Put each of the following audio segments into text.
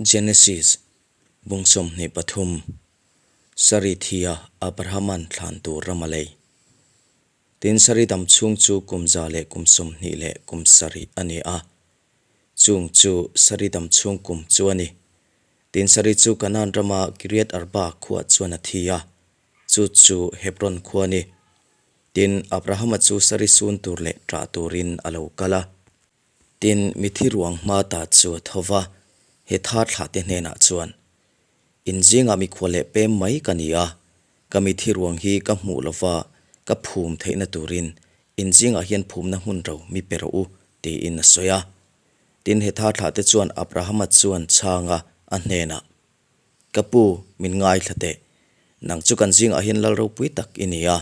Genesis, Bung 23, Sari thia Abrahama'n thlan tur ram a lei. Tin, Sari dam chhung chu kum 127 a ni a. Chung chu Sari dam chhung kum chu a ni. Tin, Sari chu Kanaan rama Kiriath Arba khuah chuan a thi a, chu chu Hebron khua a ni. Tin, Abrahama chu Sari sun tur leh ṭah turin a lo kal a. Tin, mithi ruang hma ta chu a tho va, he tha thlahte hnenah chuan, In zingah mikhual leh pem mai ka ni a, ka mithi ruang hi ka hmuh lova ka phum theihna turin in zingah hian phumna hmun ro mi pe rawh u, tiin a sawi a. Tin, he tha thlahte chuan Abrahama chuan chhang a, a hnenah, Ka pu, min ngaithla teh. Nang chu kan zingah hian lal ropui tak i ni a.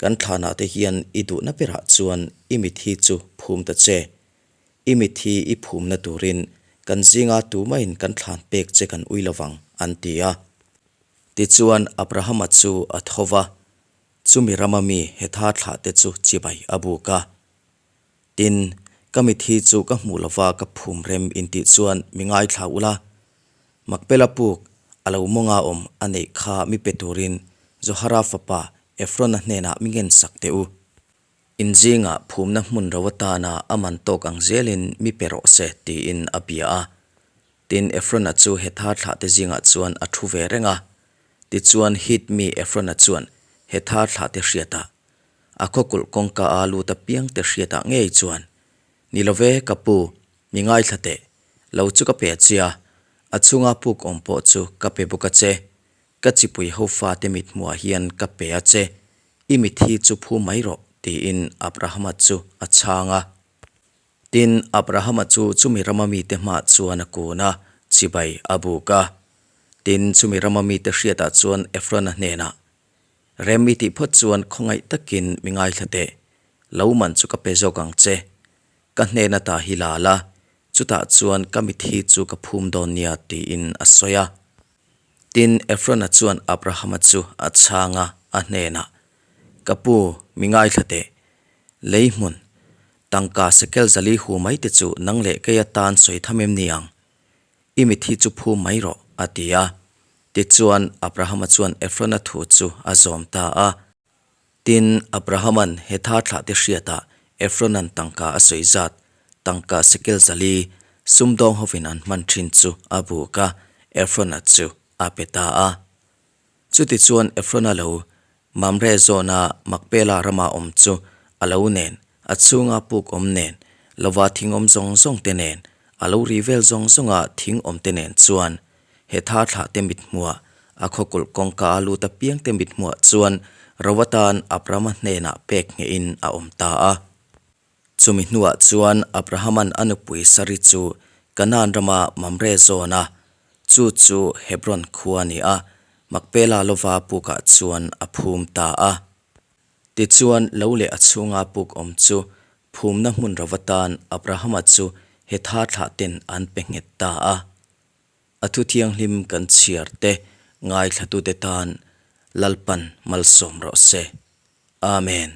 Kan thlanah te hian i duhna berah chuan i mithi chu phum ta che. I mithi i phumna turin kan zinga tumahin kan thlan pek che kan ui lovang, an ti a. Tichuan Abrahama chu a tho va, chumi rama mi Hetha thlahte chu chibai a buk a. Tin, ka mithi chu ka hmuh lova ka phum rem intih chuan mi ngaithla ula, Makpela puk a lo mawnga awm a neih kha mi pe turin Zohara fapa Efrona hnenah mi ngen sak teh u. In zingah phumna hmun ro atana a man tawk ang zelin mi pe rawh se tiin a bia a. Tin, Efrona chu Hetha thlahte zingah chuan a thu ve reng a. Tichuan Hit mi Efrona chuan Hetha thlahte hriatah, a khawkulh kawngka a lut apiangte hriatah ngei chuan, Ni love ka pu, mi ngaithla teh. Lo chu ka pe che a, a chhunga puk awm pawh chu ka pe bawk a che. Ka chipui ho fate mit hmuhah hian ka pe a che, i mit hi chu phu mai rawh, tiin Abrahama chu a chhang a. Tin, Abrahama chu chumi rama mite hmaah chuan a kun a, chibai a buk a. Tin, chumi rama mite hriatah chuan Efrona hnenah, Rem i tih phawt chuan khawngaih takin mi ngaithla teh, lo man chu ka pe zawk ang che. Ka hnen ata hi la la, chutah chuan ka mithi chu ka phum dawn nia tiin a sawi a. Tin, Efrona chuan Abrahama chu a chhang a, a hnenah, Ka pu, mi ngaithla teh. Lei hmun, tangka sekel zali hu mai te chu nang leh kei atan sawi tham em ni ang? I mithi chu phum mai rawh, a ti a. Tichuan, Abrahama chuan Efrona thu chu a zawm ta a. Tin, Abrahama'n Hetha thlahte hriatah Ephrona'n tangka a sawi zat, tangka sekel 400, sumdawng hovin an hman thin chu a buk a, Ephrona chu a pe ta a. Chutichuan Ephrona lo Mamre zawna Makpela rama awm chu a lo nen, a chhunga puk awm nen, lova thing awm zawng zawng te nen, a lo ri vel zawng zawnga thing awm te nen chuan Hetha thlahte mithmuah, a khawkulh kawngka a lut apiangte mithmuah chuan ro atan Abrahama hnenah pek nghehin a awm ta a. Chumi hnuah chuan Abrahama'n a nupui Sari chu Kanaan rama Mamre zawn a, chu chu Hebron khua a ni a, Makpela lova pukah chuan a phum ta a. Tichuan lo leh a chhunga puk awm chu phumna hmun ro atan Abrahama chu Hetha thlahten an pe nghet ta a. A thu thianghlim kan chhiar te ngaithlatute tan Lalpan malsawm rawh se. Amen.